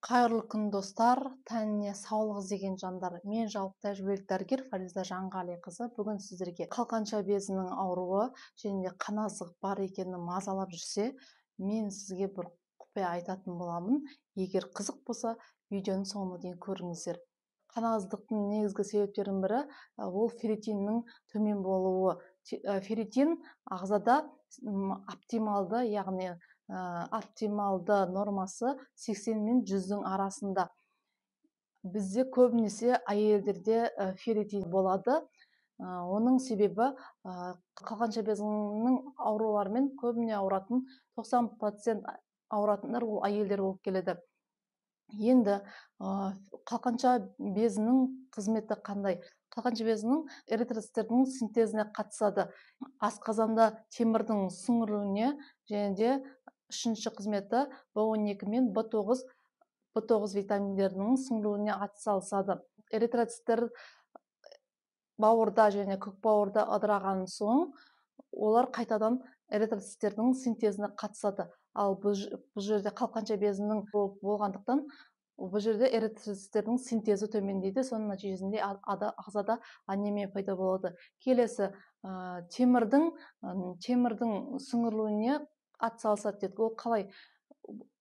Қайырлы күн, достар, тәніне саулық іздеген жандар. Мен жалпы тәжірибелік дәрігер Фариза Жанғалиқызы. Бүгін сіздерге қалқанша безінің ауруы және де қаназдық бар екенін мазалап жүрсе, мен сізге бір құпия айтатын боламын. Егер қызық болса, видеоның соңына дейін көріңіздер. Қаназдықтың негізгі себептерінің бірі ол ферритиннің төмен болуы. Ферритин ағзада оптималды, яғни оптималды нормасы 80 мен 100-дің арасында. Бізде көбінесе әйелдерде ферритин болады. Оның себебі қалқанша безінің ауруларымен көбіне ауыратын 90% ауыратындар ол әйелдер болып келеді. Енді қалқанша безінің қызметі қандай? Қалқанша безінің эритроциттердің синтезіне қатысады. Асқазанда темірдің сіңірілуіне және де үшінші қызметі B12 мен B9 витаминдерінің сіңірілуіне атсалысады. Эритроциттер бауырда және көкбауырда ыдыраған соң, олар қайтадан эритроциттердің синтезіне қатысады. Ал бұл жерде қалқанша безінің болғандықтан, бұл жерде эритроциттердің синтезі төмендейді, соның нәтижесінде ағзада анемия пайда болады. Келесі, темірдің сіңірілуіне атсалысады дедік. Ол қалай?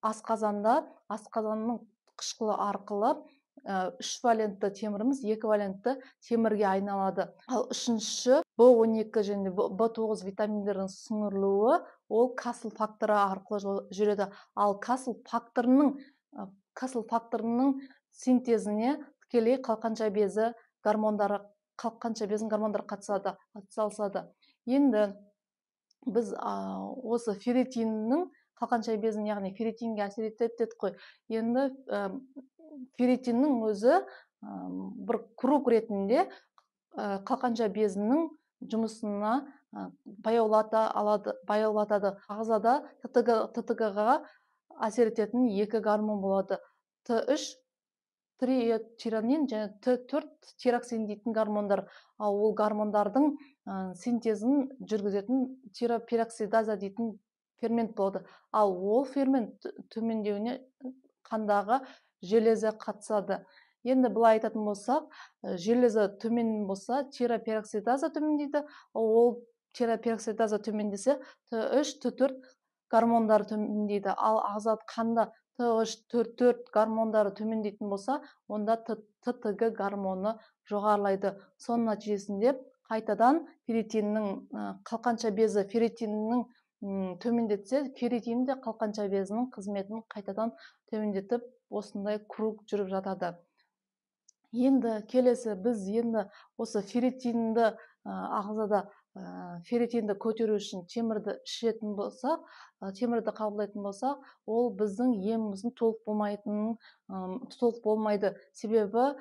Асқазанда, асқазанның қышқылы арқылы 3 валентті теміріміз 2 валентті темірге айналады. Ал үшінші B12 және B9 витаминдерінің сіңірілуі ол касл факторы арқылы жүреді. Ал касл факторының синтезіне тікелей қалқанша безі гормондары, қалқанша безінің гормондары қатысады, атсалысады. Енді біз осы ферритиннің қалқанша безінің, яғни ферритинге әсер етеді дедік қой. Енді ферритиннің өзі бір круг ретінде қалқанша безінің жұмысына баяулата алады, баяулатады. Ағзада ТТГ-ға әсер ететін екі гормон болады. Т3 тритиронин және Т4 тироксин дейтін гормондар. Ал ол гормондардың синтезін жүргізетін тиропероксидаза дейтін фермент болады. Ал ол фермент төмендеуіне қандағы железо қатысады. Енді былай айтатын болсақ, железо төмен болса, тиропероксидаза төмендейді. Ол тиропероксидаза төмендесе, Т3, Т4 гормондары төмендейді. Ал ағза қанда Т3, Т4 гормондары төмендейтін болса, онда ТТГ гормоны жоғарылайды. Соның нәтижесінде қайтадан ферритиннің, қалқанша безі ферритиннің төмендетсе, ферритин де қалқанша безінің қызметін қайтадан төмендетіп, осындай круг жүріп жатады. Енді келесі біз енді осы ферритинді, ағзада, ферритинді көтеру үшін темірді ішетін болсақ, темірді қабылдайтын болсақ, ол біздің еміміздің толық болмайтынын, толық болмайды. Себебі,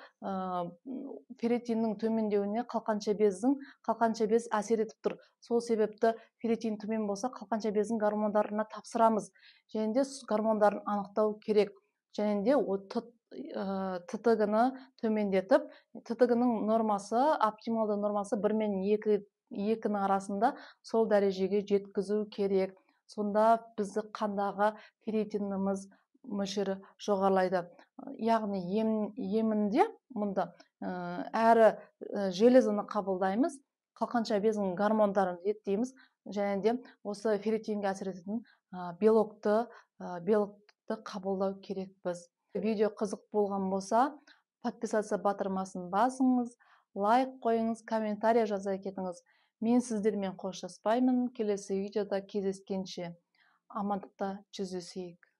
ферритиннің төмендеуіне қалқанша без әсер етіп тұр. Сол себепті ферритин төмен болса, қалқанша бездің гормондарына тапсырамыз. Және де гормондарын анықтау керек. Және де ТТГ-ны төмендетіп, ТТГ-ның нормасы, оптималды нормасы 1 мен 2-нің арасында, сол дәрежеге жеткізу керек. Сонда бізді қандағы ферритиніміз мөлшері жоғарылайды. Яғни емінде мұнда, әрі, железоны қабылдаймыз, қалқанша безінің гормондарын реттейміз, және де осы ферритинге әсер ететін, белокты қабылдау керекпіз. Видео қызық болған болса, подписаться батырмасын басыңыз, лайк қойыңыз, комментарий жаза кетіңіз. Мен сіздермен қоштаспаймын. Келесі видеода кездескенше амандықта жүздесейік.